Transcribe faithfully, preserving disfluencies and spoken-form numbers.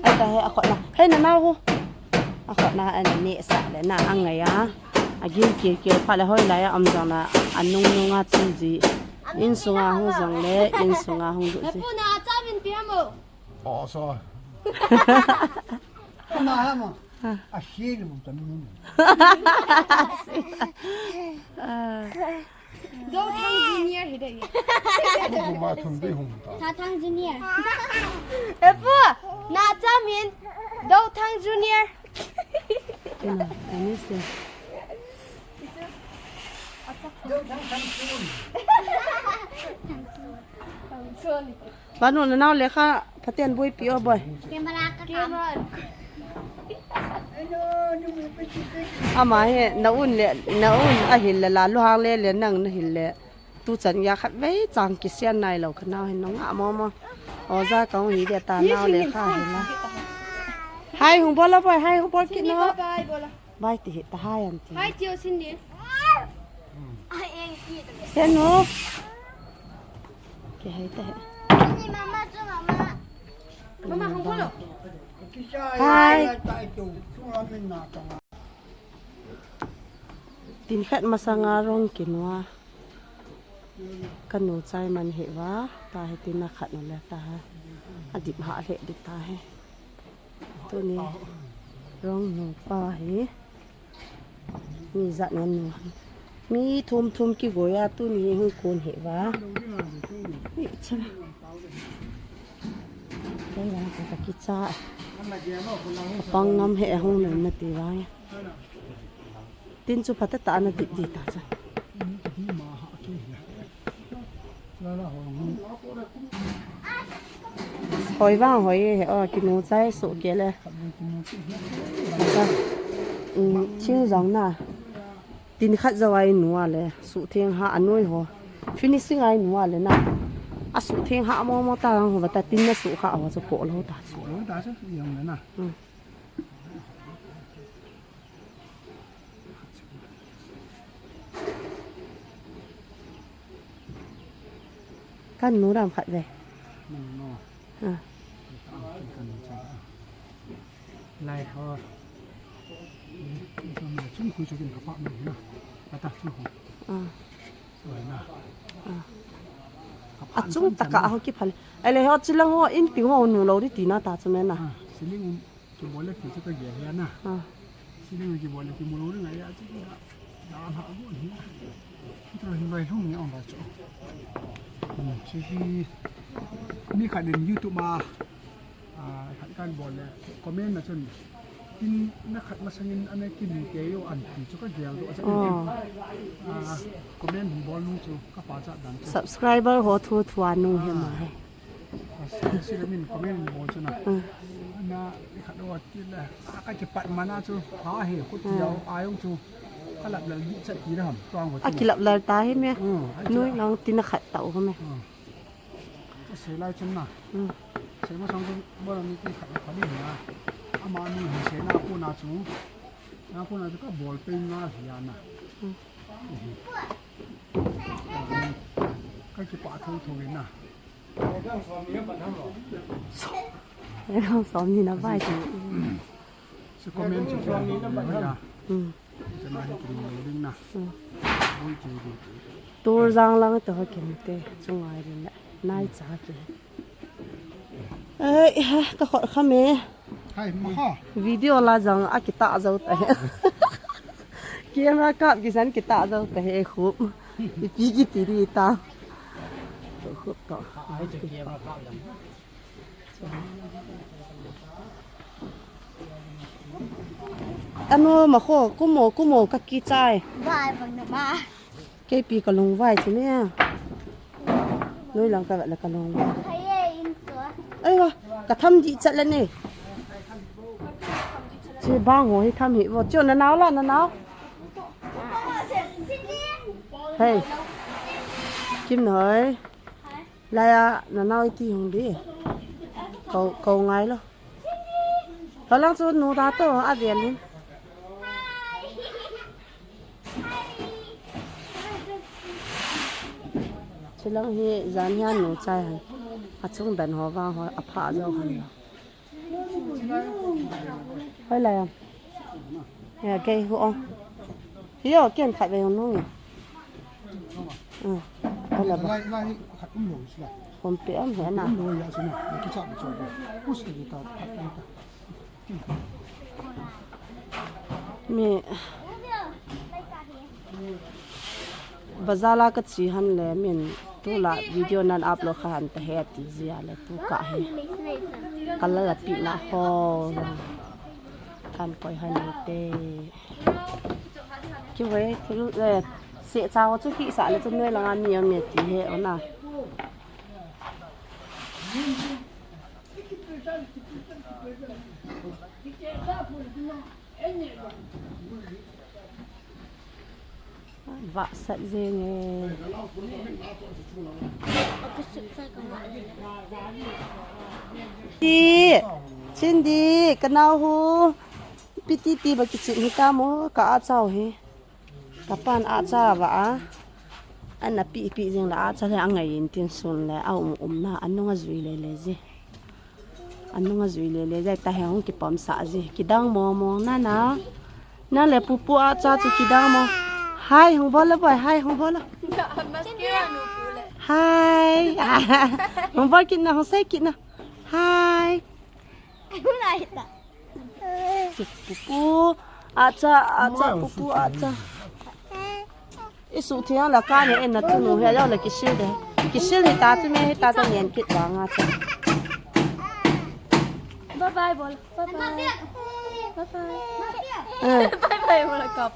Ata he a khotna. Hei na nau hu. A khotna a na ne sa le na a ngai a. A gil kil kil pha le hoi lai a um jong na a nung nung a chi ji. In sunga hung jong le in sunga hung du ji. Pu na a cha min pi ha mo. Oh, so. Na ha mo. A shi le mo ta nu. Ah. Dothang Junior hi dei. Pu ma thum dei hung ta. Thathang Junior. E pu, na cha min Dothang Junior. Ina, ani se. Dothang Thangchun. Thangchun. Banu na nau lekha phaten boipi o boi. Camera ka kam. Ama he na un le na un a hil le la lu hang le le nang na hil le. Tu chan ya khat vei chang kisian nai lo kha nau hin nong a mo mo. O ja ka hung hi de ta nau lekha hi la. Hai hung bol la boi, hai hung bol kit no. Bye bye bol la. Bye ti hi ta hai an ti. Hai tio sin ni. Ai, eng ki. Sen no. Kihai ta he. Ni mama chu mama. Mama hung bol lo. Hai. Tin khat masanga rong kinu a. Ka nu chai man hi va, ta hi tin a khat nu le ta ha. A dip ha le dip ta hi. Tuni rong nu pa hi. Mi jat ngen nu. Mi thum thum kigoi a tuni hung kun hi va. Ni cha. Kei la ka kicha. Pang ngam he hung le na ti va. Tin chu phatah tah ana dip di ta cha. Hoi vang hoi he o kinu chai su ke le. Cha. Um, thing jong na. Tin khat jo ai nu a le. Su thing ha anoi ho. Finishing ai nu a le na. A su thing ha mo mo ta ho ta tin na su kha ho chu ko lo ta. Ko lo ta chu yong le na. Hmm. Kan nu ram khat ve. Kan nu. Ha. Kan nu cha. Lai ho. Chung khui chu kin ka pa mi na. Ata chung khui. Ah. Oi na. Ah. Achung taka ho kiphal. Ele ho chilang ho in ting ho nu lo ri tina ta chu me na. Ah, siling um. Kibol le ti chu ka gel hia na. Ah. Siling kibol le kimu lo ri ngai a chu da. Da ha go ni. Kito hin vai lhung ni ong ba chu. Hmm, chu hi mi khat in YouTube a, ah, khat kan bol le comment na chun. Tin na khat masangin ana kin te yo an ti chu ka gel do a chu. Oh. Ah, comment hin bol nung chu ka pa cha dan chu. Subscriber ho thu thu a nung he ma he. Sila min comment bol chu na. Hmm. Na khat o ti le. A ka kipat mana chu. Ha he ko ti yau a yong chu. Ka lap lal di chat ti da ham. Tuang ko. A kilap lal ta he me. Hmm, a chu. Noi lang tin a khat ta u me. Hmm. Ka sei lai chun na. Hmm. Sei ma sang chu bol ni ti khat khat ni na. Ama ni sei na ko na chu. Na ko na chu ka bol pe na hia na. Hmm. Ka kipa tho tho ve na. Som ni na vai. Su comment su comment ya. Hmm. Chana hi kin lo ding na. Hmm. Bui ki ding. Tur jang lang to ha kin te. Chungai ding na. Nai cha ki. Ai ha ka khot kha me. Hai, ma ha. Video la jang a kita jo ta he. Camera kap kisan kita jo ta he khup. Ipi kiti ri ta. Khup to. Ai chu camera kap jang. Ano ma kho kumo kumo ka kichai. Bye bye na ma. Keipi ka lungvai chu ne. Noi lang ka vet le ka lungvai. Hai e, in chu. Ai wa, ka tham di chat le ne. Chi bang ho hi tham hi vo. Chu na nau la na nau. Hei. Kim Noi. Laiya na nau iti hung di. Ko ko ngai lo. Ka lang chu nu ta to a vel in. Chilang hi jan hian nu chai han. A chung dan ho vang ho a pha jo han lo. Hoilai a? Ya, kei hu ong. Hi o, ken khat ve ong nung e. Ah, hoilai ba? Lai, lai, khat um lo sila. Hom pe um he na. Um lo ya sila. Ni kicha ni cho. Pus ni ta, khat um ta. Mi bazar la kache hon le min tu la video nan upload kha hon ta he ti jia le tu ka hi. Ka la la pi na ho. Kan koi hon le te. Ki ve thil le se cha ho chu ki sa le chu noi la nga mi a mi ti he o na. Vahsat jeng e. Ti, Chin di, ka nao hu. Pi ti ti ba kichim hi ta mo, ka a chao hi. Ka pan a cha va a. Ana pi pi jeng la a cha le a ngai in tin sun le a um um na a nung a jui le le ji. A nung a jui le le jai ta he hung kipom sa ji. Kidang mo mo na na. Na le pupu a cha chu kidang mo. Hai hung bol le boy, hai hung bol le. Mascara nu pu le. Hai. Hung bol kit na, hung sei kit na. Hai. Lai ta. Pupu, acha, acha, pupu, acha. Isu thia la ka ne en na tu nu he ya la kisil de. Kisil ni ta tu me he ta ta nien kit ba nga cha. Bye bye bol. Bye bye. Bye bye. Eh. Bye bye bol kap.